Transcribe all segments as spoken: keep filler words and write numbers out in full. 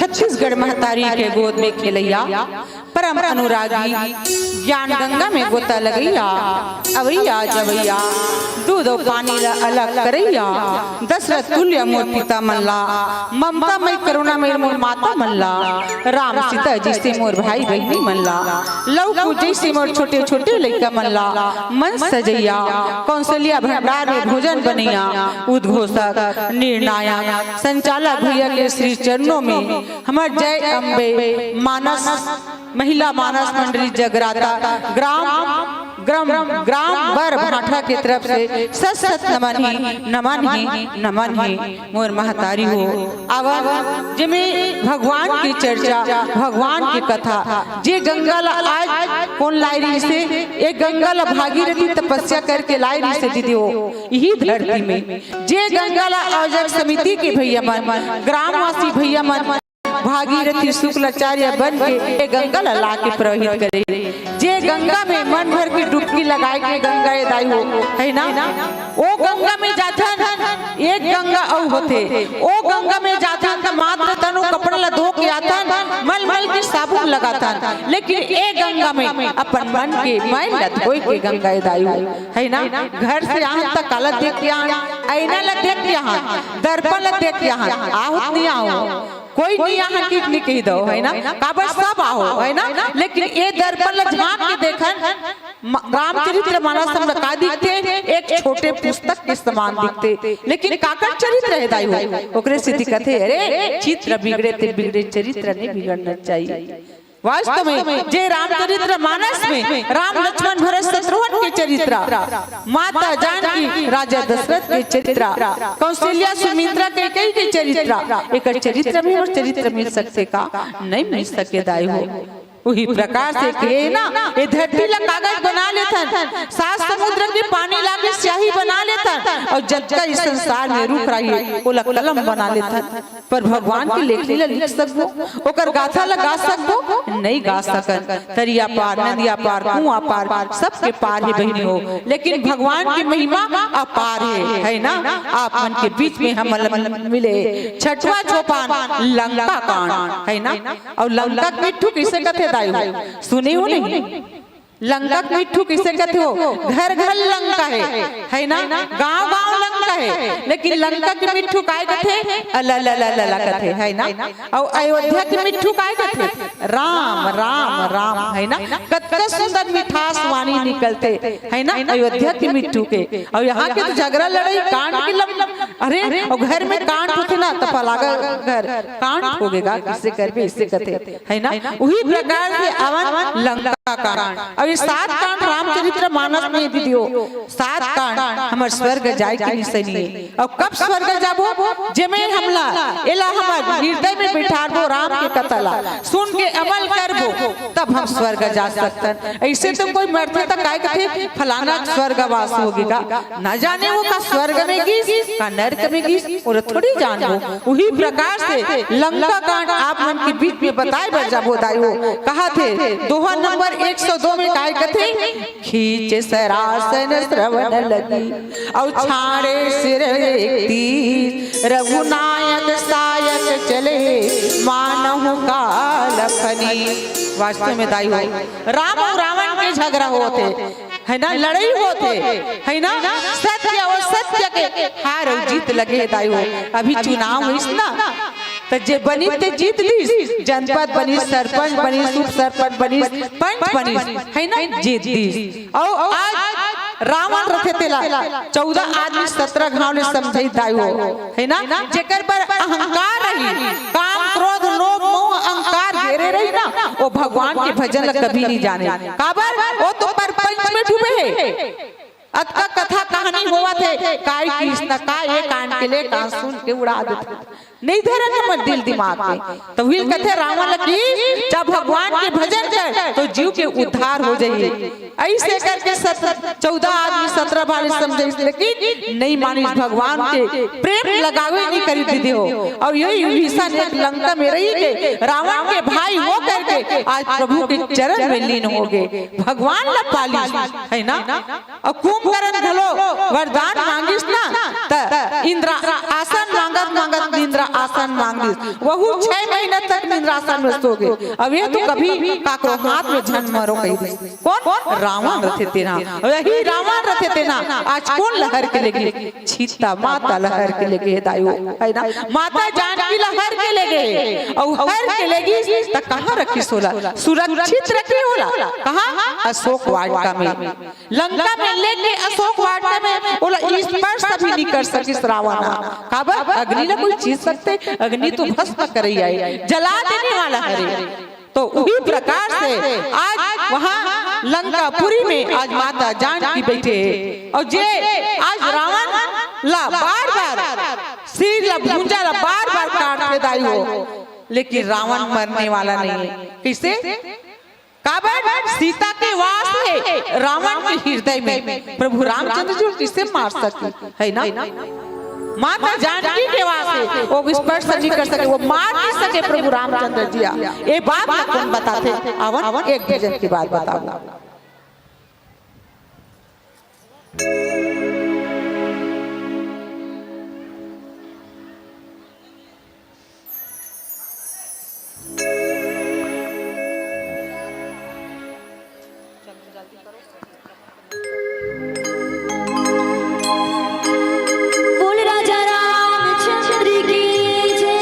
छत्तीसगढ़ महतारी के गोद में खेलैया, परम अनुरागी, ज्ञान गंगा में गोता लगैया, अवैया जवैया, दूध अउ पानी ला अलग करैया, दशरथ तुल्य मोर पिता मन ला, ममता मई करुणा मई मोर माता मन ला, राम सीता जैसे मोर भाई बहिनी मन ला, लव कुश जैसे मोर छोटे छोटे लइका मन ला, मन सजैया, कौशल्या भंडार में भोजन बनैया, उद्घोषक, निर्णायक, संचालक भैया के श्री चरणों में हमर जय अम्बे मानस, महिला मानस मंडली जगराता ग्राम, ग्राम, ग्राम बर भाठा के तरफ से सत सत नमन हे, नमन हे, नमन हे। मोर महतारी हो, अवन जेमे भगवान के चर्चा, भगवान के कथा, जे गंगा ला आज कोन लाय रहिसे, ए गंगा ला भागीरथी तपस्या करके लाय रहिसे दीदी हो, इही धरती में जे गंगा ला आयोजक समिति के भैया मन, ग्रामवासी भैया मन, भागीरथी शुक्लाचार्य बन के ए गंगा ला लाके प्रवाहित करे, जे गंगा में मन भर के डुबकी लगाए के गंगा ए दाई हो, है ना? ओ गंगा में जाथन, एक गंगा अउ होथे, ओ गंगा में जाथन त मात्र तनु कपड़ा ला धो के आथन, मल मल के साबुन लगाथन, लेकिन ए गंगा में अपन मन के मैल ला धोए के गंगा ए दाई हो, है ना? घर से आहन त काला देख के आहन, आईना ला देख के आहन, दर्पण ला देख के आहन, आहत नहीं आहो, कोई नहीं आहन कि नहीं कही दो, है ना? काबर सब आहो, है ना? लेकिन ए दर्पण ला झांक के देखन, म-, रामचरित्र मानस हमला का दिखथे? एक छोटे पुस्तक के समान दिखथे, लेकिन काकर चरित्र हे दाई हो? ओकरे सेती कथे, अरे चित्र बिगड़े ते बिगड़े, चरित्र नहीं बिगड़ना चाहिए। वास्तव में जे रामचरित्र मानस में राम लक्ष्मण भरत शत्रुघ्न के चरित्र, माता जानकी राजा दशरथ के चरित्र, कौशल्या सुमित्रा कैकेयी के चरित्र, एकर चरित्र में हमर चरित्र मिल सकथे का? नहीं मिल सके दाई हो। उही प्रकार से कहे ना, ए धरती ला कागज बना लेथन, सात समुद्र के पानी ला के स्याही बना लेथन, अउ जतका इस संसार में रूख राही, ओला कलम बना लेथन। पर भगवान के लेखनी ला लिख सकबो, ओकर गाथा ला गा सकबो, नहीं गा सकन। तरिया पार, नदिया पार, कुआं पार, सबके पार हे बहिनी हो, लेकिन भगवान के महिमा अपार हे, है ना? आप मन के बीच में हमन मिले छठवां सोपान लंका कांड, है ना? अउ लंका के मिट्ठू कइसे कथे दाई हो? सुने हो नहीं? लंका के मिट्ठू कइसे कथे हो? घर घर लंका हे, है ना? गांव गांव लंका हे, लेकिन लंका के मिट्ठू काय कथे? अला ला ला ला ला कथे, है ना? अउ अयोध्या के मिट्ठू काय कथे? राम राम राम, है ना? कतका सुंदर मिठास वाणी निकलथे, है ना? अयोध्या के मिट्ठू के। अउ यहाँ के तो झगड़ा लड़ाई कांड के लम, अरे, अउ घर में कांड होथे ना, त पलागा घर कांड होगे गा, कइसे करबे, अइसे कथे, है ना? उही प्रकार से अवन लंका कांड। अउ ये सात कांड रामचरित्र मानस में दीदी हो, सात कांड हमर स्वर्ग जाय के निसैनी हे। अउ कब स्वर्ग जाबो? जेमे हमला, एला हमर हृदय में बिठारबो, राम के कथा ला सुन के अमल करबो, तब हम स्वर्ग जा सकथन। अइसे तो कोई मरथे त काय कथे, फलाना स्वर्गवास होगे गा, ना जाने वो का स्वर्ग में गिस, का नरक में गिस, ओला थोड़ी जानबो। उही प्रकार से लंका कांड आप मन के बीच में बताए बर जाबो दाई हो। कहाथे दोहा नंबर एक सौ दो में काय कथे, खींच सरासन श्रवण लगी, अउ छाड़े सिर एक तीर, रघुनायक सायक चले, मानहु काल फनी। वास्तव में दाई हो, राम अउ रावण के झगड़ा होथे, है ना, लड़ाई होथे, है ना, सत्य अउ सत्य के हार अउ जीत लगे हे दाई हो। अभी चुनाव होइस ना, त जे बनिस ते जीत लिस, जनपद बनिस, सरपंच बनिस, उप सरपंच बनिस, पंच बनिस, है ना, जीत लिस। अउ आज रावण रथे तेला चौदह आदमी सत्रह घाव ले समझाइस दाई हो, है ना, जेकर बर अहंकार रही, काम क्रोध लोभ मोह अहंकार घेरे रही ना, वो भगवान के भजन ला कभी नहीं जाने। काबर? वो तो परपंच में डूबे हे। अतका कथा कहानी होवत हे, काय किस न काय, ए कांड के ले कान सुन के उड़ा देथे। नहीं धरन हमर दिल दिमाग में। त उही ल कथे रावण ल कि जब भगवान के भजन कर, तो जीव के उद्धार हो जाही। अइसे करके सत-, चौदह आदमी सत्रह बार समझाइस, लेकिन नहीं मानिस, भगवान के प्रेम लगावे नहीं करी दीदी हो। अउ यही विभीषण एक लंका में रही के रावण के भाई हो करके आज प्रभु के चरण में लीन होगे, भगवान ल पालिस, है ना? अउ कुंभकर्ण घलो वरदान मांगिस ना, त इंद्र आसन मांगत मांगत इंद्र आसन मांग दिस, वहू छह महीना तक निंद्रासन में सो गे। अब ये तो कभी काकरो हाथ में झन मरो कहि दिस। कोन? रावण रथे तेना। यही रावण रथे तेना। आज कोन ल हर के लेगे? सीता माता ल हर के लेगे हे दाई हो, है ना? माता जानकी ल हर के लेगे हे। अउ हर के लेगे त कहाँ रखिस ओला? सुरक्षित रखिस ओला। कहाँ? अशोक वाटिका में। लंका में लेगे अशोक वाटिका में ओला स्पर्श भी नहीं कर सकिस रावण ह। काबर? अग्नि ला कोई छू सकथे? अग्नि तो भस्म करइया हे, जला देने वाला हरे। तो उही प्रकार से आज वहाँ लंकापुरी में आज माता जानकी बइठे हे, अउ जे आज रावण ला बार-बार, सिर ला, भुजा ला बार-बार काटथे दाई हो, लेकिन रावण मरने वाला नहीं हे। कइसे? काबर? सीता के वास हे रावण के हृदय में, प्रभु रामचंद्र जी ल कइसे मार सकही, है ना? माता जानकी के वास हे, वो स्पर्श नहीं कर सके, वो मार नहीं सके प्रभु रामचंद्र जी। ये बात ला कोन बताथे? आवन एक भजन के बाद बतावँव। बोल राजा रामचंद्र की जय।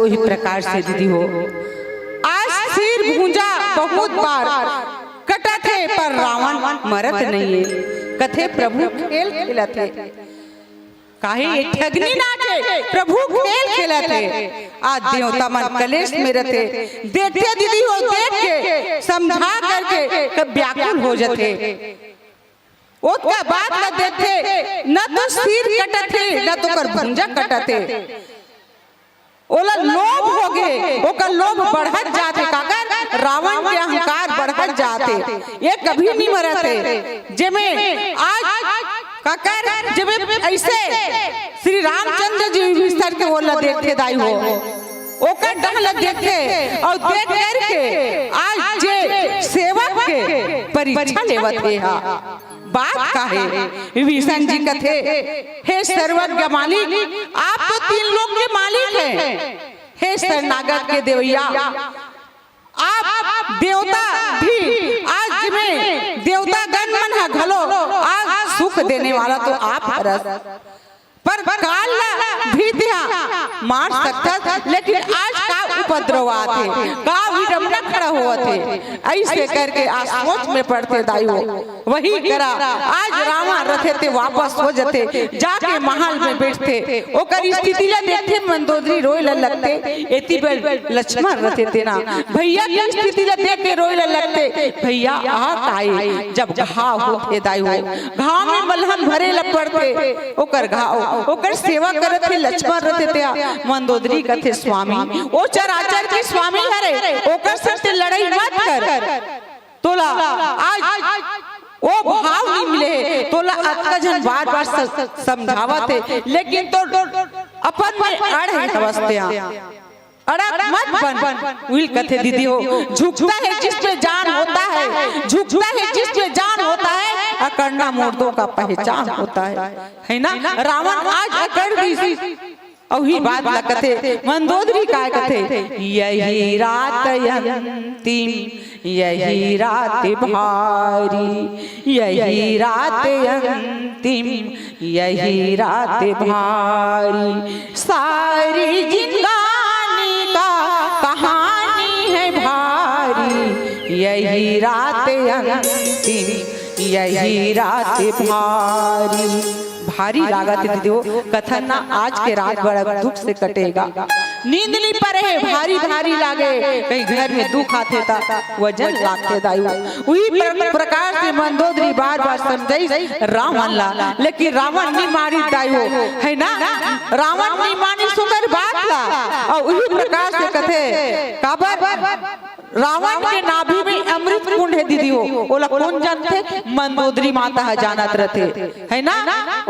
उही प्रकार से दीदी हो, आज सिर भूंजा बहुत बार कटत हे, पर रावण मरत नहीं हे। कथे प्रभु खेल खेलत हे, काहे ये ठगनी नाच हे, प्रभु खेल खेलत हे। आज देवता मन कलेश में रथे, देखथे दीदी हो, देख के समझा करके कब व्याकुल हो जथे। ओतका बात ल देखथे, न तो सिर कटत हे, न तो ओकर भुंजा कटत हे। ओला लोभ होगे, ओकर लोभ बढ़त जाथे। काकर? रावण के अहंकार बढ़त जाथे। ये कभी नहीं मरत हे। जेमे आज काकर, जेमे ऐसे श्री रामचंद्र जी विभीषण के ओला देखथे दाई हो, ओकर डह ल देखथे अउ देख करके आज जे सेवक के परीक्षा लेवत हे हा। बात का हे? विभीषण जी कथे, हे सर्वज्ञ मालिक, आप तो तीन लोक के मालिक हैं। हे शरणागत के देवैया, आप देवता भी, आज में देवता गण मन ह घलो आज सुख देने वाला तो आप हरस, पर काल ला भी तिहा मार सकथस, लेकिन आज का उपद्रव आथे, का विडंबना खड़ा होवत हे। ऐसे करके आज सोच में पड़थे दाई हो। वही करा आज रावण रथे ते वापस हो जथे, जाके महल में बैठथे, ओकर स्थिति ला देखथे, मंदोदरी रोए ला लगथे। एती बर लक्ष्मण रथे तेना भैया के स्थिति ला देख के रोए ला लगथे। भैया आ काय जब घाव होथे दाई हो, घाव में मलहम भरे ला पड़थे, ओकर घाव, ओकर सेवा करत हे लक्ष्मण रथे ते। मंदोदरी कथे, स्वामी, ओ चराचर के स्वामी हरे, ओकर संग ते लड़ाई मत कर। तोला आज ओ भाव नहीं मिले हे, तोला अतका झन बार-बार स-, समझावत हे, लेकिन तो अपन में अड़ हे अवस्था। अड़ग मत बन। उही ल कथे दीदी हो, झुकता है जिस पे जान होता है, झुकता है जिस पे जान होता है, अकड़ना मुर्दों का पहचान होता है, है ना? रावण आज अकड़ गइस। अउ ही बात ला कथे, मंदोदरी काय कथे, यही रात अंतिम, यही रात भारी, यही रात अंतिम, यही रात भारी, सारी जिंदगानी का कहानी है भारी, यही रात अंतिम, यही रात भारी। भारी लागत हे दीदी हो, कथन ना आज के रात बड़ा दुख से कटेगा। नींद नहीं परे हे, भारी भारी लागे, कहीं घर में दुख आथे ता वजन लागथे दाई हो। उही प्र-, प्रकार से मंदोदरी बार-बार समझाइस रावण ला, लेकिन रावण नहीं मानिस दाई हो, है ना? रावण नहीं मानिस ओकर बात ला। अउ उही प्रकार से कथे, काबर? रावण के नाभि में अमृत कुंड हे दीदी हो, ओला कोन जानथे? मंदोदरी माता ह जानत रथे, है ना?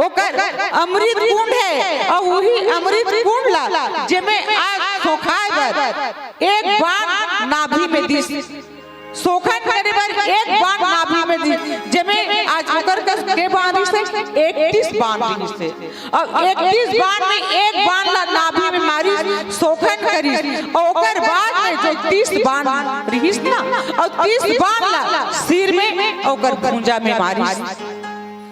ओकर अमृत कुंड हे, अउ उही अमृत कुंड ला जेमे आज सोखाय बर एक बाण नाभि में दिस, सोखन करे बर एक बाण नाभि में दिस, जेमे आज ओकर कस के बाण रिहिस हे, इकतीस बाण रिहिस हे। अउ इकतीस बाण में एक बाण ला नाभि में मारिस, सोखन करिस, अउ ओकर बाद में जो तीस बाण रिहिस ना, अउ तीस बाण ला सिर में, ओकर भुजा में मारिस।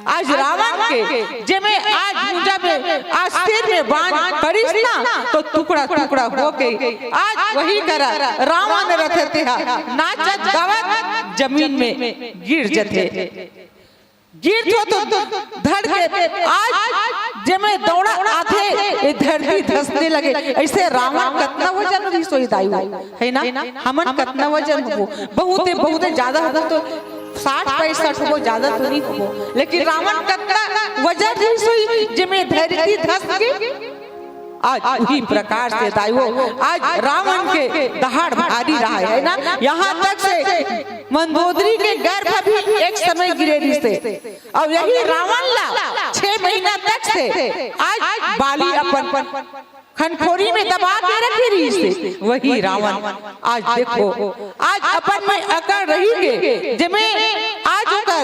आज रावण के जेमे आज भुजा में, आज सिर में बाण पड़िस ना, तो टुकड़ा टुकड़ा होके आज वही करा रावण रथे तेहा नाचत गावत जमीन में गिर जथे। गिरथे तो धड़ के आज जेमे दौड़ा आथे, ये धरती धसने लगे। ऐसे रावण कतना वजन रिहिस होही दाई हो, है ना? हमन कतना वजन होबो? बहुते, बहुते ज्यादा होबो तो साठ पैंसठ होबो, ज्यादा तो नहीं होबो। लेकिन रावण कतना वजन रिहिस होही जेमे धरती धस के? आज उही प्रकार से दाई हो, आज रावण के दहाड़ भारी रहा है ना, यहाँ तक से मंदोदरी के गर्भ भी एक समय गिरे रिहिस हे। अउ यही रावण ला छह महीना तक से आज बाली अपन खनखोरी में दबा के रखे रिहिस हे। वही रावण आज देखो, आज अपन में अकड़ रही के, जेमे आज ओकर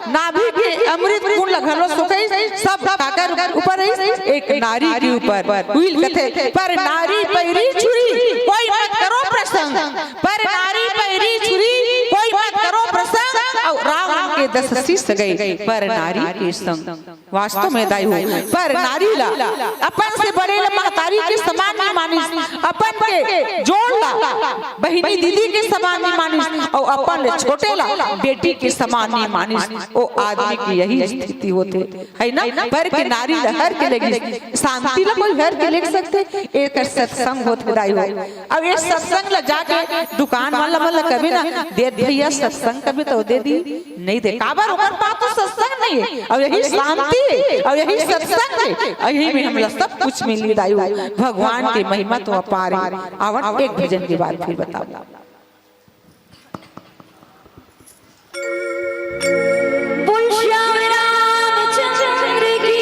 नाभि के अमृत कुंड ला घलो सोखइस, सब काकर ऊपर रहिस, एक नारी के ऊपर। उही ल कथे, पर नारी पैरी छुरी, कोई मत करो प्रसंग, पर नारी पैरी छुरी, कोई मत करो प्रसंग। अउ रावण के दस शीश गए पर नारी के संग। वास्तव में दाई हो, पर नारी ला अपन से बड़े ला महतारी के समान नहीं मानिस, अपन के जोड़ ला बहिनी दीदी के समान नहीं मानिस, और अपन ले छोटे ला बेटी के समान नहीं मानिस। ओ आदमी की यही स्थिति होथे, है ना? पर के नारी ला हर के लगी, शांति ला कोई हर के ले सकथे। एक सत्संग होथे दाई हो, अब ये सत्संग ला जाके दुकान वाला मन ला कबे ना दे भैया, सत्संग कबे तो दे दी, नहीं दे। काबर? ओकर पास तो सत्संग नहीं है, और यही शांति है, और यही सत्संग है, और यही में हमला सब कुछ मिली दाई हो। भगवान की महिमा तो अपार है। आवन एक भजन के बाद फिर बताओ। बोल श्याम रामचंद्र की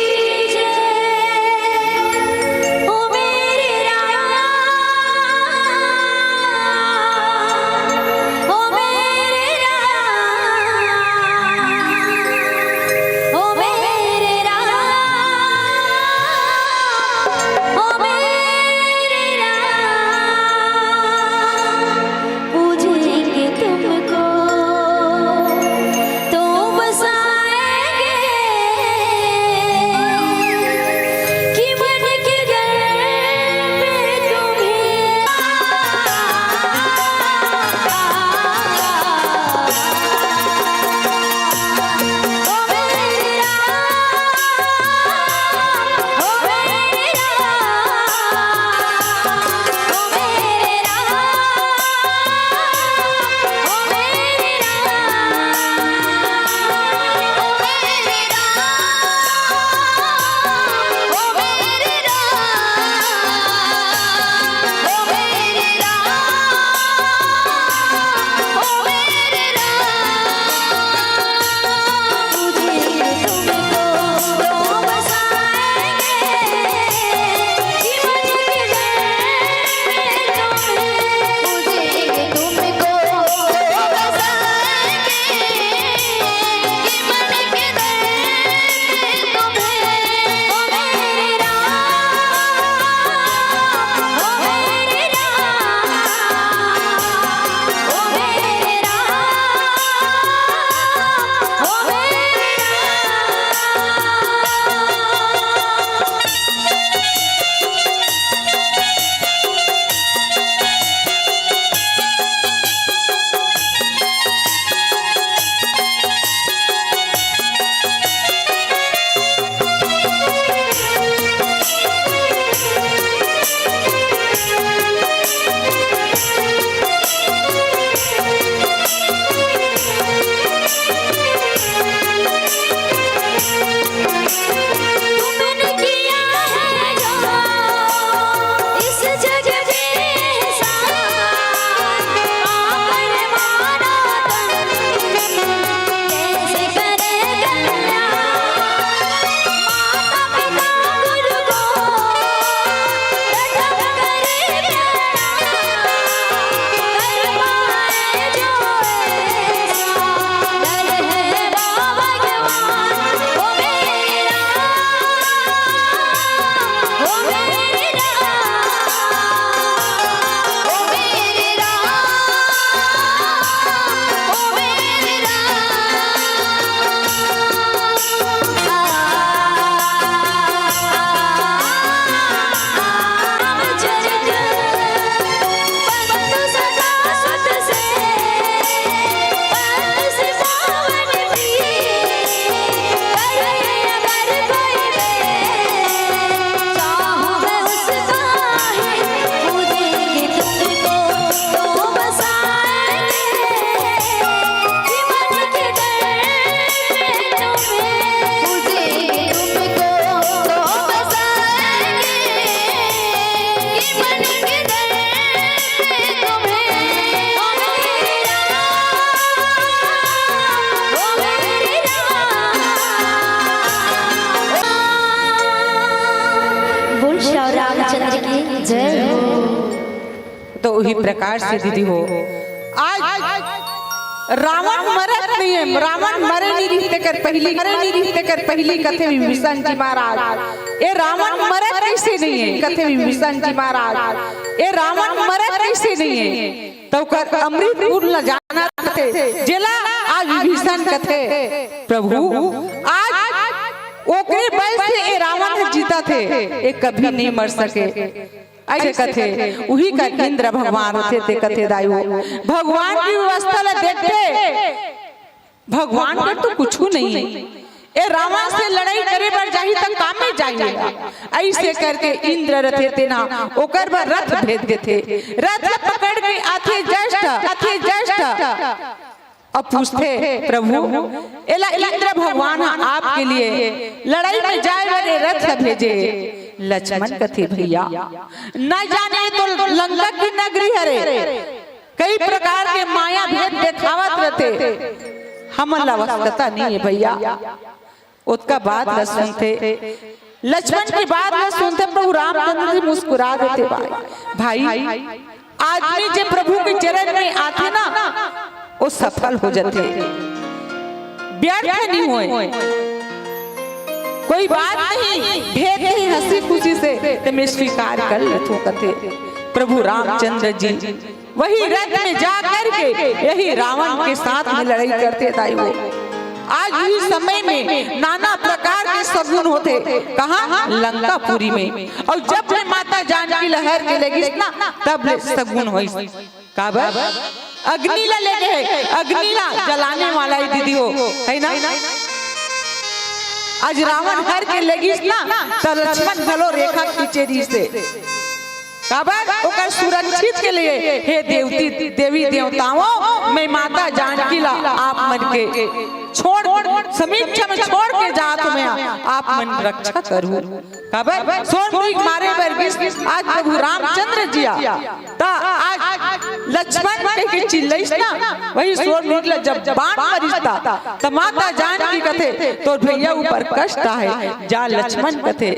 जय। ओ मेरे राम, ओ मेरे राम, ओ मेरे राम, ओ मेरे राम। पूजेंगे तुमको तो बसाएंगे कि मन के घर में तुम्हें। बोल श्याम रामचंद्र की जय हो। तो उही प्रकार से दीदी हो, आज रावण मरत नहीं है, रावण मरे नहीं रहिस तेकर पहिली, मरे नहीं रहिस तेकर पहिली कथे विभीषण जी महाराज, ए रावण मरत कइसे नहीं है, कथे विभीषण जी महाराज, ए रावण मरत कइसे नहीं है, तो कर अमृत कुल न जाना थे, जेला आज विभीषण कथे, "प्रभु, आज ओकरे बल से ए रावण ह जीतत हे, ए कभी नहीं मर सके।" अइसे कथे, उही कर इंद्र भगवान होथे, ते कथे, "दाई हो, भगवान के व्यवस्था ल देखथे, भगवान कर तो कुछू नहीं हे। ए रावण से लड़ाई करे बर जाही त कामे जाही।" अइसे करके इंद्र रथे तेन ह ओकर बर रथ भेज देथे। रथ ल पकड़ के आथे जस्ट, आथे जस्ट, अब पूछथे, "प्रभु, एला इंद्र भगवान ह आपके लिए लड़ाई में जाए बर ए रथ ल भेजे।" लक्ष्मण कथे, "भैया, न जाने ए तो लंका की नगरी हरे, कई प्रकार के माया भेद देखावत रथे, हमन ला अवश्यकता नहीं हे भैया।" ओतका बात ल सुनथे, लक्ष्मण के बात ल सुनथे, प्रभु रामचंद्र जी मुस्कुरा देथे, "भाई, भाई, आदमी जे प्रभु के चरण में आथे ना, वो सफल हो जाथे, व्यर्थ नहीं होय। कोई बात नहीं, भेद नहीं, हंसी खुशी से ते मैं स्वीकार कर लेथों," कथे। प्रभु रामचंद्र जी वही रथ में जा करके यही रावण के साथ में लड़ाई करथे, दाई हो। आज उही समय में नाना प्रकार के सगुन होथे, कहाँ? लंकापुरी में। अउ जब ले माता जानकी ल हर के लेगिस ना, तब ले सगुन होइस। काबर? अग्नि ला लेगे हे, अग्नि ला जलाने वाला हे दीदी हो, है ना? आज रावण हर के लेगिस ना, त लक्ष्मण घलो रेखा खींचे रहिस हे। काबर? ओकर सुरक्षित के लिए, "हे देवती, देवी देवताओं, मैं माता जानकी ला आप मन के छोड़, समीक्षा में छोड़ के जात हँव, आप मन रक्षा करहू।" काबर? सोर मृग मारे बर गिस आज प्रभु रामचंद्र जी आ, त आज लक्ष्मण कहिके चिल्लइस ना, वही सोर मृग ला जब बाण परिस ता, त माता जानकी कथे, "तोर भैया ऊपर कष्ट आहे, जा लक्ष्मण," कथे।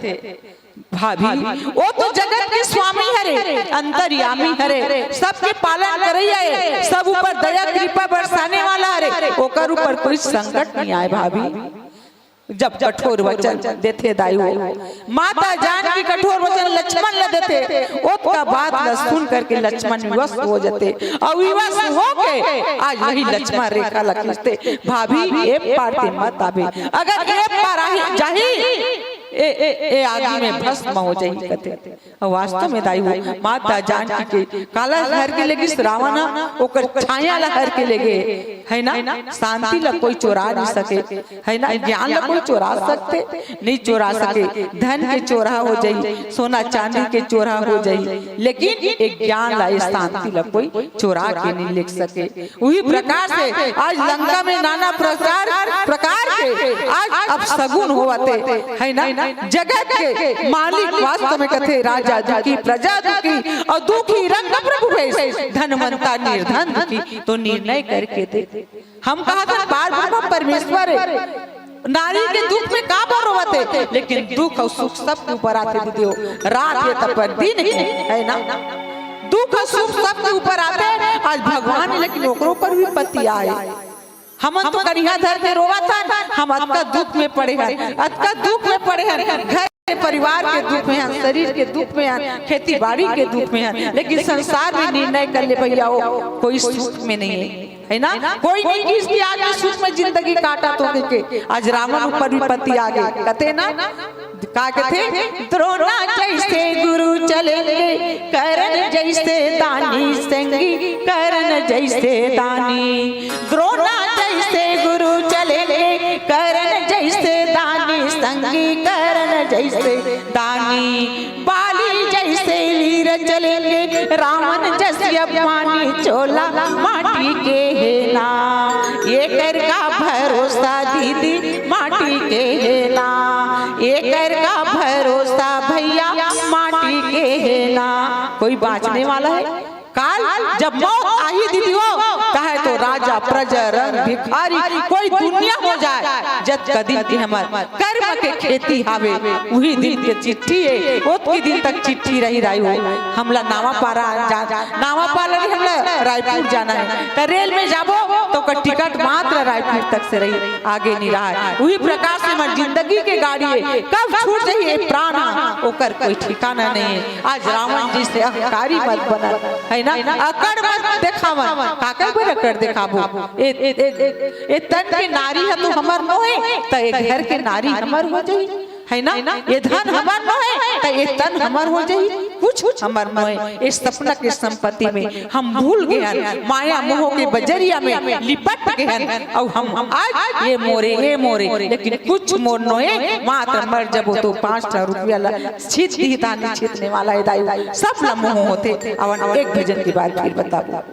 भाभी, वो तो जगत के स्वामी हरे, अंतर्यामी हरे, सबके पालन करइया हे, सब ऊपर दया कृपा बरसाने वाला हरे, ओकर ऊपर कोई संकट नहीं आए भाभी। जब कठोर वचन देथे दाई हो, माता जानकी कठोर वचन लक्ष्मण ल देथे, ओतका बात ल सुन करके लक्ष्मण विवश हो जाथे, अउ विवश होके आज वही लक्ष्मण रेखा ल खींचथे, "भाभी, ए पार ते मत आबे, अगर ए पार आही जाही, ए, ए, ए आगी में भस्म हो जाही," कथे। अउ वास्तव में दाई हो, माता जानकी के काला हर के लेगिस रावण ह, ओकर छाया ला हर के लेगे, है ना? शांति ला कोई चोरा नहीं सके, है ना? ज्ञान ला कोई चोरा सकथे? नहीं चोरा सके। धन के चोरा हो जाही, सोना चांदी के चोरा हो जाही, लेकिन एक ज्ञान ला, ये शांति ला कोई चोरा के नहीं ले सके। उही प्रकार से आज लंका में नाना प्रकार, प्रकार के आज अपसगुन होवत हे, है ना? जगत के मालिक वास्तव में कथे, "राजा दुखी, प्रजा दुखी, अउ दुखी रंग प्रभु भेष, धनवंता निर्धन दुखी।" तो निर्णय करके दे। हम कहत हन, पार ब्रह्म परमेश्वर हे, नारी के दुख में काबर रोवत हे, लेकिन दुख अउ सुख सबके ऊपर आथे दीदी हो। रात हे त पर दिन हे, है ना? दुख अउ सुख सबके ऊपर आथे। आज भगवान हे, लेकिन ओकरो ऊपर विपत्ति आए। हमन तो कनिहा धर के रोवत हन, हम अतका दुख में पड़े हन, अतका दुख में पड़े हन, घर के परिवार के दुख में हन, शरीर के दुख में हन, खेती बाड़ी के दुख में हन, लेकिन संसार में निर्णय कर ले भैया हो, कोई सुख में नहीं हे, है ना? कोई नहीं किहिस कि आज मैं सुख में जिंदगी काटत हँव कहिके। आज रावण ऊपर विपत्ति आगे, कथे ना, का कथे? "द्रोणा जैसे गुरु चलेंगे, कर्ण जैसे दानी संगी, कर्ण जैसे दानी।" द्रोणा जैसे गुरु चलेंगे, कर्ण जैसे दानी संगी, कर्ण जैसे दानी। बाली जैसे वीर चलेंगे, रावण जैसे अभिमानी, चोला माटी के हे ना। एकर का भरोसा दीदी, माटी के हे ना। एकर का भरोसा भैया, माटी के हे ना। कोई बाँचने वाला हे? काल जब मौत आही दीदी हो, कहे तो राजा, प्रजा, रंग, भिखारी, कोई दुनिया हो जाए, जतका दिन के हमर कर्म के खेती हावे, उही दिन के चिट्ठी हे, ओतकी दिन तक चिट्ठी रही दाई हो। हमला नावा पारा जा-, नावा पारा नहीं, हमला रायपुर जाना हे, त रेल में जाबो त ओकर टिकट मात्र रायपुर तक से रही, आगे नहीं रहा हे। उही प्रकार से हमर जिंदगी के गाड़ी हे, कब छूट जाही ये प्राण, ओकर कोई ठिकाना नहीं हे। आज रावण जैसे अहंकारी मत बनन, है ना? अकड़ मत देखावन। काकर बर अकड़ देखाबो? ए, ए, ए, ए, ए तन के नारी ह तो हमर नोहे, त ए घर के नारी हमर हो जाही, है ना? ए धन हमर नोहे, त ए तन हमर हो जाही, कुछ हमर नोहे। ए सपना के संपत्ति में हम भूल गे हन, माया मोह के बजरिया में लिपट गे हन, अउ हम आज ए मोरे, ए मोरे, लेकिन कुछ मोर नोहे, मात्र मर जबो तो पाँच ठा रुपया ला छित दिही तानी छितने वाला ए दाई, सब ला मोह होथे। अवन एक भजन के बाद फिर बताबो।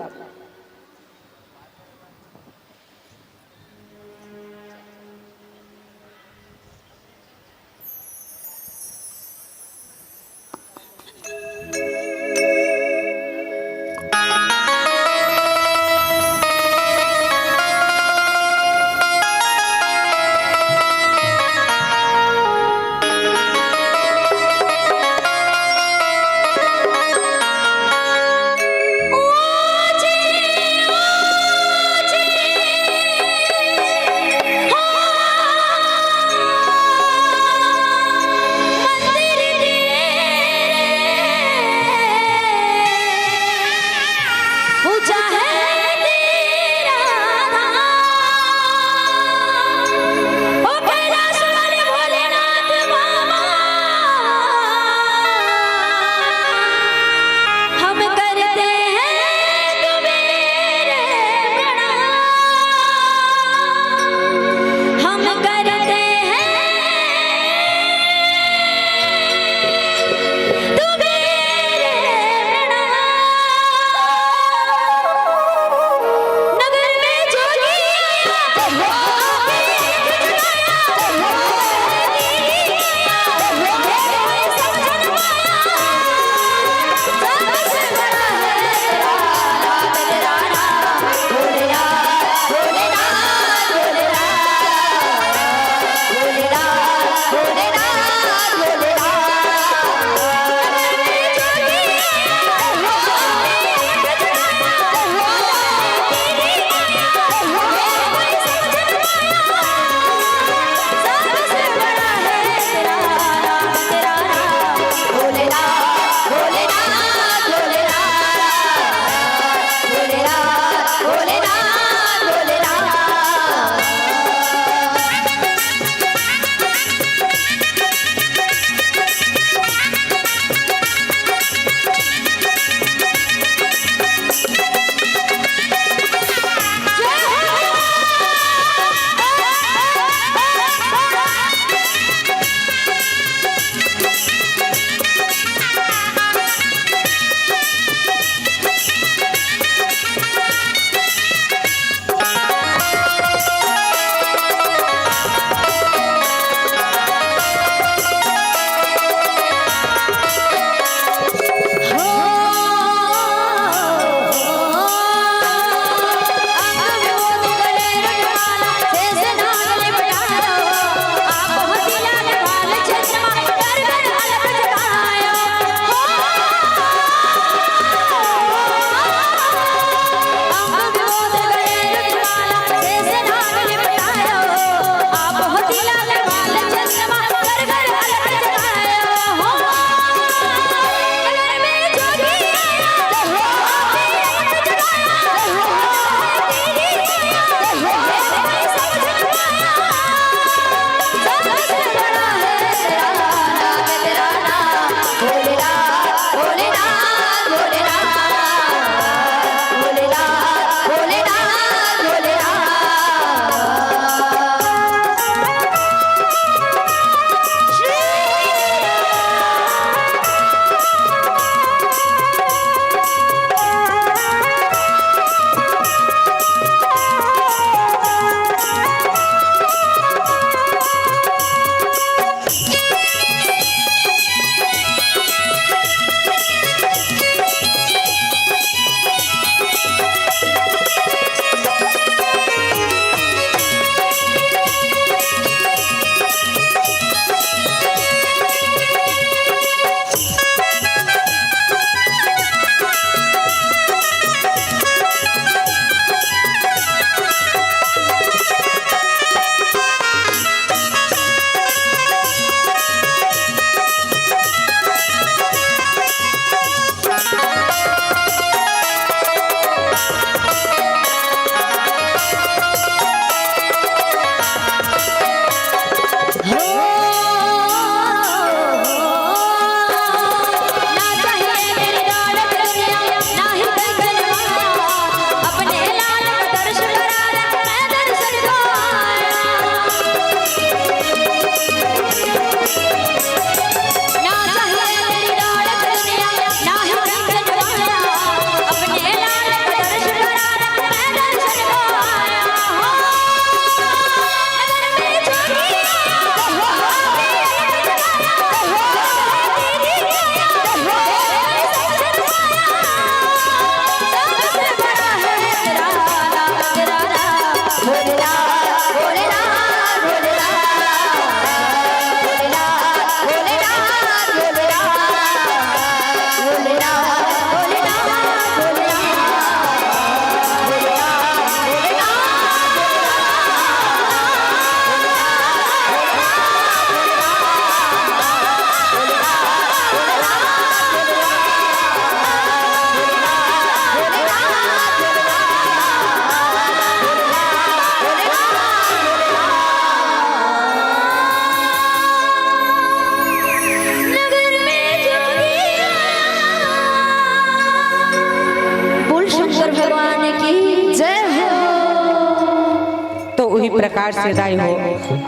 इही प्रकार से दाई हो,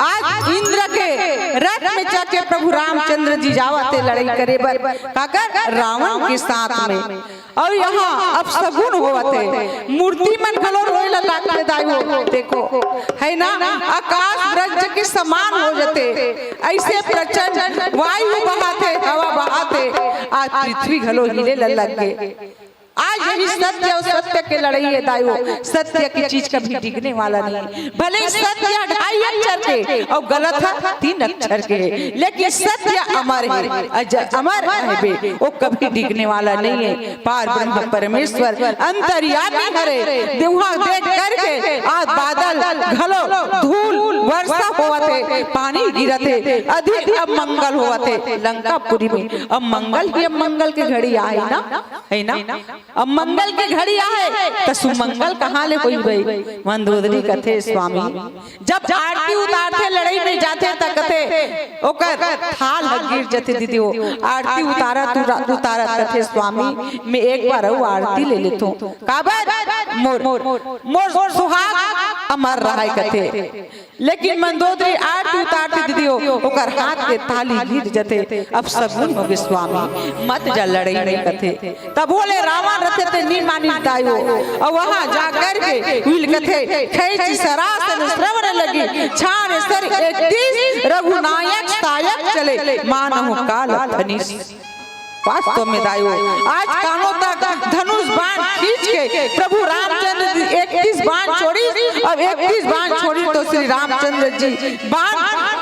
आज इंद्र के रथ में चढ़ के प्रभु रामचंद्र जी जावत हे लड़ई करे बर, काकर? रावण के साथ में। अउ यहाँ अपसगुन होवत हे, मूर्ति मन घलो रोए ला लागथे दाई हो। देखो, है ना, आकाश ब्रज के समान हो जथे, अइसे प्रचंड वायु बहाथे, हवा बहाथे, आज पृथ्वी घलो हिले ला लग गे। आज यही सत्य अउ सत्य के लड़ई हे दाई हो। सत्य की चीज कभी डिगने वाला नहीं। भले सत्य ढाई अक्षर के अउ गलत ह तीन अक्षर के हे, लेकिन सत्य अमर हे, अजर अमर हे बे, वो कभी डिगने वाला नहीं हे। पार ब्रह्म परमेश्वर अंतर्यामी हरे, देवहा देख करके आज बादल घलो धूल वर्षा होवत हे, पानी गिरत हे, अधिक अमंगल होवत हे। लंकापुरी में अमंगल ही अमंगल के घड़ी आए ना, है ना? अमंगल के घड़ी आहे, त सुमंगल कहाँ ले होई बई? मंदोदरी कथे, स्वामी, जब आरती उतारथे, लड़ई में जाथे, त कथे, ओकर थाल ह गिर जथे दीदी हो। आरती उतारत, उतारत कथे, स्वामी, मैं एक बार अउ आरती ले लेथों। काबर? मोर, मोर सुहाग अमर रहय कथे। लेकिन मंदोदरी आरती उतारथे दीदी हो, ओकर हाथ के थाली गिर जथे। अपसगुन होगे स्वामी, मत जा लड़ई में कथे। तब बोले रावण रथे ते नी मानिस दाई हो, अउ वहाँ जा करके उहिल कथे, खैची सरासन श्रवण लगी, छान सर एकतीस, रघुनायक सायक चले, मानहु काल फनीस। वास्तव में दाई हो, आज कानो तक धनुष बाण खींच के प्रभु रामचंद्र जी एकतीस बाण छोड़ी, अब एकतीस बाण छोड़ी तो श्री रामचंद्र जी बाण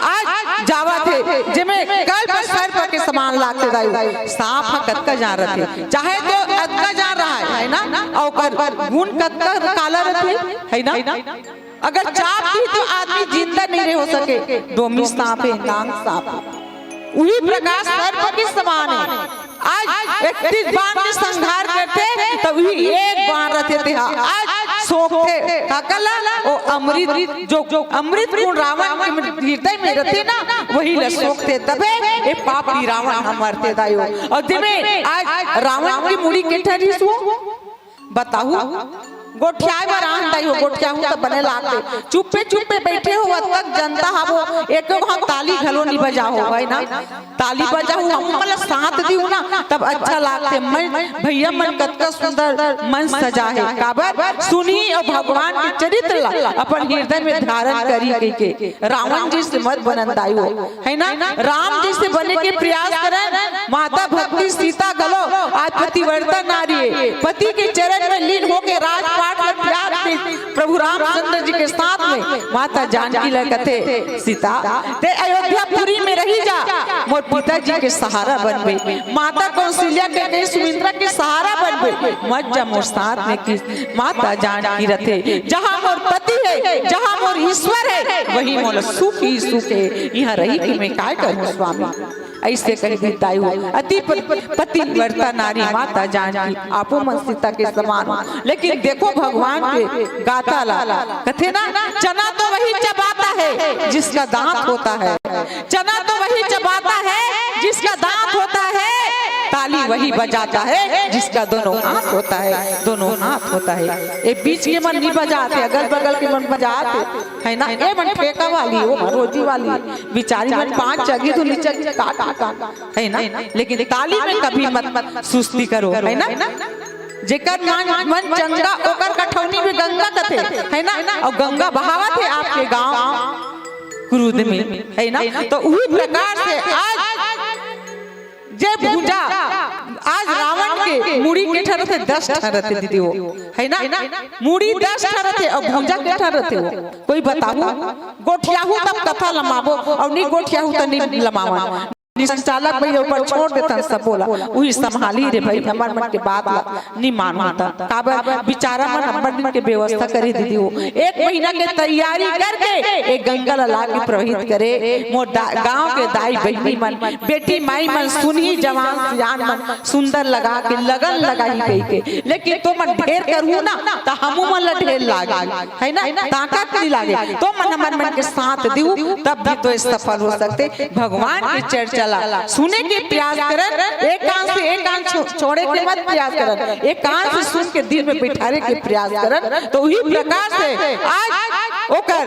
आज जावत हे, जेमे कल्प सर्प के समान लागथे दाई हो। सांप ह कतका जान रथे, चाहे तो अतका जान रहा है, है ना, अउ ओकर गुन कतका काला रथे, है ना। अगर चाप दी तो आदमी जिंदा नहीं रहे हो सके। डोमी सांप हे, नांग सांप हे, उही प्रकार सर्प के समान हे। आज एकतीस बाण के संहार करथे, त उही एक बाण रथे, तेहा आज सोखथे। काकर ला? ओ अमृत, जो, जो अमृत गुण रावण के हृदय में रथे ना, वही ला सोखथे। तबे ए पापी रावण ह मरथे दाई हो। अउ दिमे आज रावण की मुड़ी के ठरिस हो। बताहू, गोठियाए बर आन दाई हो, गोठियाहू त बने लागथे। चुप्पे चुप्पे बइठे हो, अतका जनता हवो, एको घांव ताली घलो नी बजाहू, है ना? ताली बजाहू, हमू मन ला साथ दिहू ना, तब अच्छा लागथे। मैं, भैया मन कतका सुंदर मन सजा हे, काबर? सुनही अउ भगवान के चरित्र ला अपन हृदय में धारण करही कहिके। रावण जइसे मत बनन दाई हो, है ना? राम जइसे बने के प्रयास करन। माता भक्ति सीता घलो आज पतिव्रता नारी हे, पति के चरण में लीन होके राजपाट ला त्याग दे प्रभु रामचंद्र जी के साथ में। माता जानकी ला कथे, सीता, ते अयोध्यापुरी में रही जा, मोर पिताजी के सहारा बनबे। माता कौशल्या के कहे, सुमित्रा के सहारा बनबे, मत जा मोर साथ में। कि माता जानकी रथे, जहाँ मोर पति हे, जहाँ मोर ईश्वर हे, वही मोला सुख ही सुख हे। इहाँ रही के मैं काय करहूँ स्वामी? अइसे कहि दिस दाई हो। अति प-, पतिव्रता नारी माता जानकी, आपो मन सीता के समान हो। लेकिन देखो भगवान के गाथा ला, कथे ना, चना तो वही चबाता है जिसका दांत होता है। चना तो वही चबाता है जिसका दांत होता है, ताली वही बजाता है जिसका दोनों हाथ होता है, दोनों हाथ होता है। ए बीच के मन नी बजाथे, अगल बगल के मन बजाथे, है ना? ए मन ठेका वाली, ओ मन रोजी वाली, बिचारी मन पाँच जगह तो नीचे काट काट, है ना? लेकिन ताली में कभी मत, मत सुस्ती करो, है ना? जेकर मन, मन चंगा, ओकर कठौनी में गंगा कथे, है ना? अउ गंगा बहावत हे आपके गांव कुरुद में, है ना? तो उही प्रकार से आज जे भुजा, आज रावण के मुड़ी के ठन रथे, दस ठन रथे दीदी हो, है ना? मुड़ी दस ठन रथे अउ भुजा के ठन रथे हो। कोई बताहू, गोठियाहू तब कथा लमाबो, अउ नी गोठियाहू त नी लमावन। संचालक भैया ऊपर छोड़ देथन सबो ला, उही संभाली रे भाई, हमर मन के बात ला नी मानता। काबर बिचारा मन अब्बड़ दिन के व्यवस्था करे दीदी हो, एक महीना के तैयारी करके एक गंगा ला लाके प्रवाहित करे। मोर दा-, गांव के दाई बहिनी मन, बेटी माई मन, सुनही जवान सियान मन, सुंदर लगा के लगन लगाही कहिके। लेकिन तो मन ढेर करहू ना, त हमू मन ला ढेर लागे, है ना? ताकत नहीं लागे। तो मन हमर मन के साथ दिहू, तब भी तो सफल हो सकथे। भगवान के चर्चा ला सुने के प्रयास करन, एक कान से एक कान छो-, छोड़े के मत प्रयास करन, एक कान से सुन के दिल में बिठारे के प्रयास करन। तो उही प्रकार से आज ओकर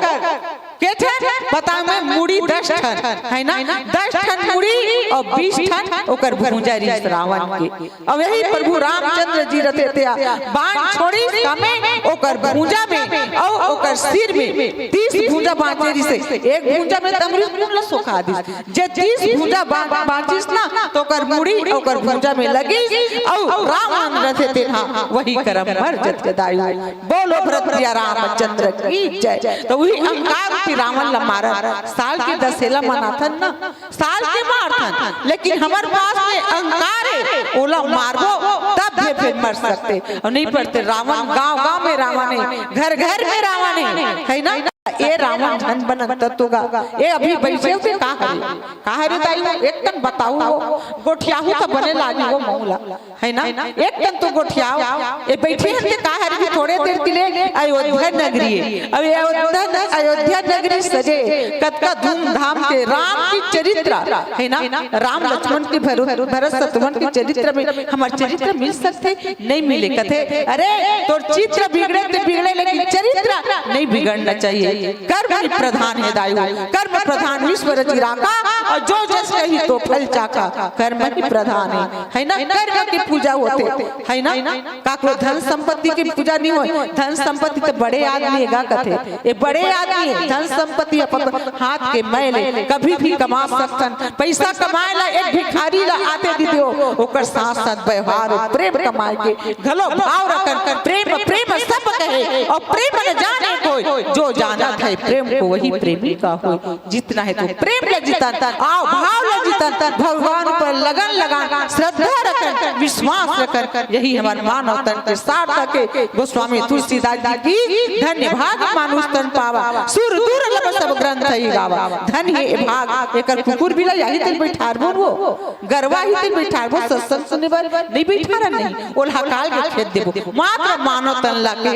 के ठन बतावंव मैं, मुड़ी दस ठन, है ना? दस ठन मुड़ी अउ बीस ठन ओकर भुजा रिहिस रावण के। अउ यही प्रभु रामचंद्र जी रथे ते बाण छोड़िस कामे ओकर भुजा में अउ ओकर सिर में। तीस भुजा बांचे रिहिसे, एक भुजा में तमरिस, मुंह ल सोखा दिस। जे तीस भुजा बा-, बांचिस ना, त ओकर मुड़ी ओकर भुजा में लगिस, अउ रावण रथे तेन ह वही करम मर जथे दाई। बोलो भरत प्रिया रामचंद्र की जय। त वही अहंकार रूपी रावण ल मारन, साल के दशहरा मनाथन ना, साल के मारथन, लेकिन हमर पास में अहंकार हे, ओला मारबो तब भी फेर मर सकथे। अउ नहीं परथे, रावण गांव गांव में रावण हे, घर घर में रावण हे, है ना? ए रावण झन बनन त तो गा, ए अभी बइठे होते का हरे, का हरे दाई हो, एक कन बताहू हो, गोठियाहू त बने लागही हो महूं ला, है ना? एक कन तो गोठियाव, ए बइठे हन ते का हरे कि थोड़े देर के लिए अयोध्या नगरी हे। अब ये अयोध्या न-, अयोध्या नगरी सजे, कतका धूमधाम के राम के चरित्र, है ना? राम लक्ष्मण के भरत, भरत शत्रुघ्न के चरित्र में हमर चरित्र मिल सकथे? नहीं मिले। कथे, अरे, तोर चित्र बिगड़े ते बिगड़े, लेकिन चरित्र नहीं बिगड़ना चाहिए। कर्म ही प्रधान हे दाई हो, कर्म प्रधान विश्व रचि राखा, अउ जो जस कही तो फल चाखा। कर्म ही प्रधान हे, है ना? कर्म के पूजा होथे, है ना? काकरो धन संपत्ति के पूजा नहीं होय, धन संपत्ति त बड़े आदमी हे गा कथे। ए बड़े आदमी हे, धन संपत्ति अपन हाथ के मैल हे, कभी भी कमा सकथन। पइसा कमाए ला एक भिखारी ला आते दे देव, ओकर साथ साथ व्यवहार अउ प्रेम कमाए के घलो भाव रखन। प्रेम, प्रेम सब कहे अउ प्रेम न जाने कोई, जो जानत हे प्रेम को वही प्रेमी का होय। जीतना हे तो प्रेम ल जीतन, आव भाव ल जीतन, भगवान पर लगन लगान, श्रद्धा रखन, विश्वास रखन, यही हमर मानव तन के सार्थक हे। गोस्वामी तुलसीदास जी की, धन्य भाग मानुष तन पावा, सुर दुर्लभ सब ग्रंथ ही गावा। धन हे ए भाग, एकर कुकुर बिला यही तेल बैठारबो वो, गरवा ही तेल बैठारबो, सत्संग सुने बर नहीं बैठारन नहीं, ओला हकाल के खेद देबो। मात्र मानव तन ला के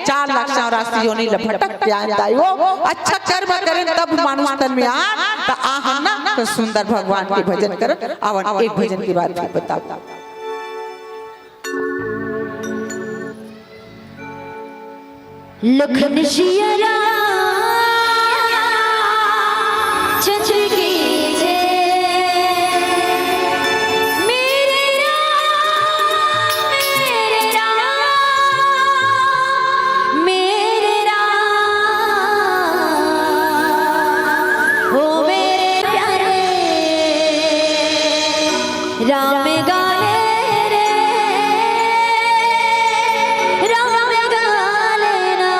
चार लाख चौरासी योनि ल भटक के आन दाई वो, अच्छा कर्म करेन तब मानुष तन में आन, त आहन ना, त सुंदर भगवान के भजन करन। आवन एक भजन के बाद फिर बताओ। लखन सिया राम चंद्र की जय। मेरे राम, मेरे राम, मेरे राम, ओ मेरे प्यारे राम गाले रे, राम गाले ना।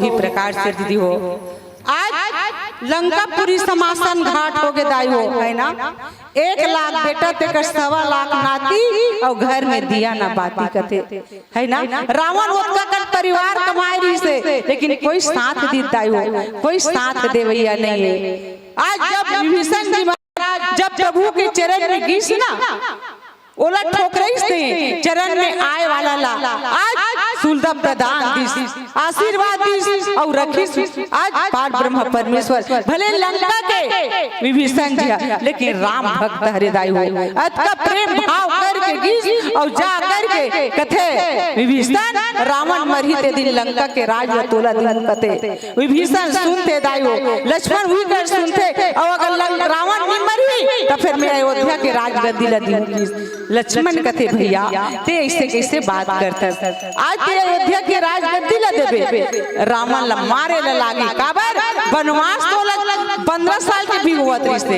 प्रकार से दीदी हो, आज लंकापुरी समासन घाट हो गे दाई हो, है ना? एक लाख बेटा तेकर सवा लाख नाती, अउ घर में दिया ना बाती कथे, है ना? रावण ओतका कन परिवार कमाए रहिसे, लेकिन कोई साथ दीस दाई हो, कोई साथ देवइया नहीं है। आज जब विभीषण जी महाराज जब प्रभु के चरण में गिस ना, ओला ठोकरइस ते चरण में आए वाला ला आज सुलभ प्रदान दिस, आशीर्वाद दिस अउ रखिस आज पार ब्रह्म परमेश्वर। भले लंका के विभीषण जी ह, लेकिन राम भक्त हरे दाई हो। अतका प्रेम भाव करके गिस अउ जा करके कथे, "विभीषण, रावण मरही ते दिन लंका के राज ल तोला दिहूं," कथे। विभीषण सुनथे दाई हो, लक्ष्मण उही कर सुनथे, अउ अगर लंग-, रावण नि मरही, त फेर मैं अयोध्या के राजगद्दी ल दिहूं। लक्ष्मण कथे, "भैया, ते अइसे कइसे बात करथस? आज ते अयोध्या के राजगद्दी ल देबे, रावण ल मारे ल लागी। काबर? बनवास तोला पंद्रह साल के भी होवत रहिसे,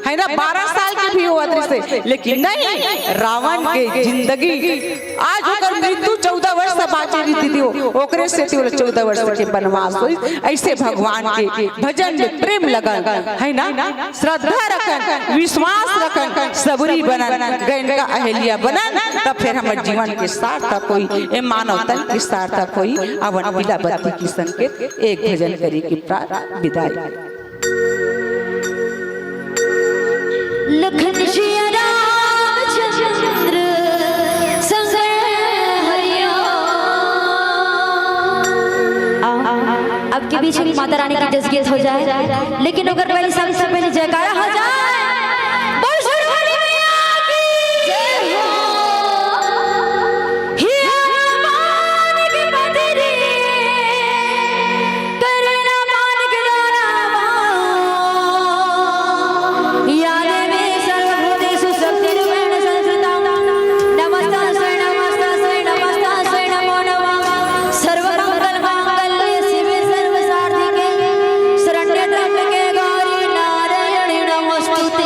है ना, बारह साल के भी होवत रहिसे, लेकिन नहीं, रावण के जिंदगी आज ओकर मृत्यु चौदह वर्ष बाचे रहिस दीदी हो, ओकरे सेती ओला चौदह वर्ष के बनवास होइस।" अइसे भगवान के भजन में प्रेम लगन, है ना, श्रद्धा रखन, विश्वास रखन, सबरी बनन, गयनका अहिल्या बनन, तब फेर हमर जीवन के सार्थक होई, ए मानव तन के सार्थक होई। अवन पीला बत्ती के संकेत, एक भजन करी के प्राण विदाई। लखन सिया रामचंद्र संग हरिओ। आ, आ, आ, आपके बीच में माता रानी की जसगीत हो जाए, लेकिन ओकर पहले सबसे पहले जयकारा हो जाए। बोल सरस्वती मैया की जय हो। हिया मानिक पतरी करना मानिक दानवा। या देवी सर्वभूतेषु शक्तिरूपेण संस्थिता। नमस्तस्यै, नमस्तस्यै, नमस्तस्यै, नमो नमः। सर्वमंगल मांगल्ये शिवे सर्वसार्थिके। शरण्ये त्र्यंबके गौरी नारायणी नमोस्तुते।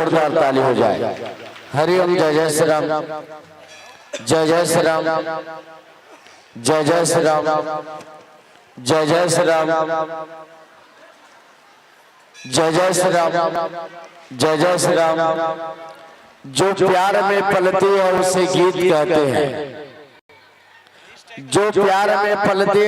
जोरदार ताली हो जाए। हरिओम। जय जय श्री राम। जय जय श्री राम। जय जय श्री राम। जय जय श्री राम। जय जय श्री राम। जय जय श्री राम। जो प्यार में पलती है, उसे गीत कहते हैं। जो प्यार में पलती है,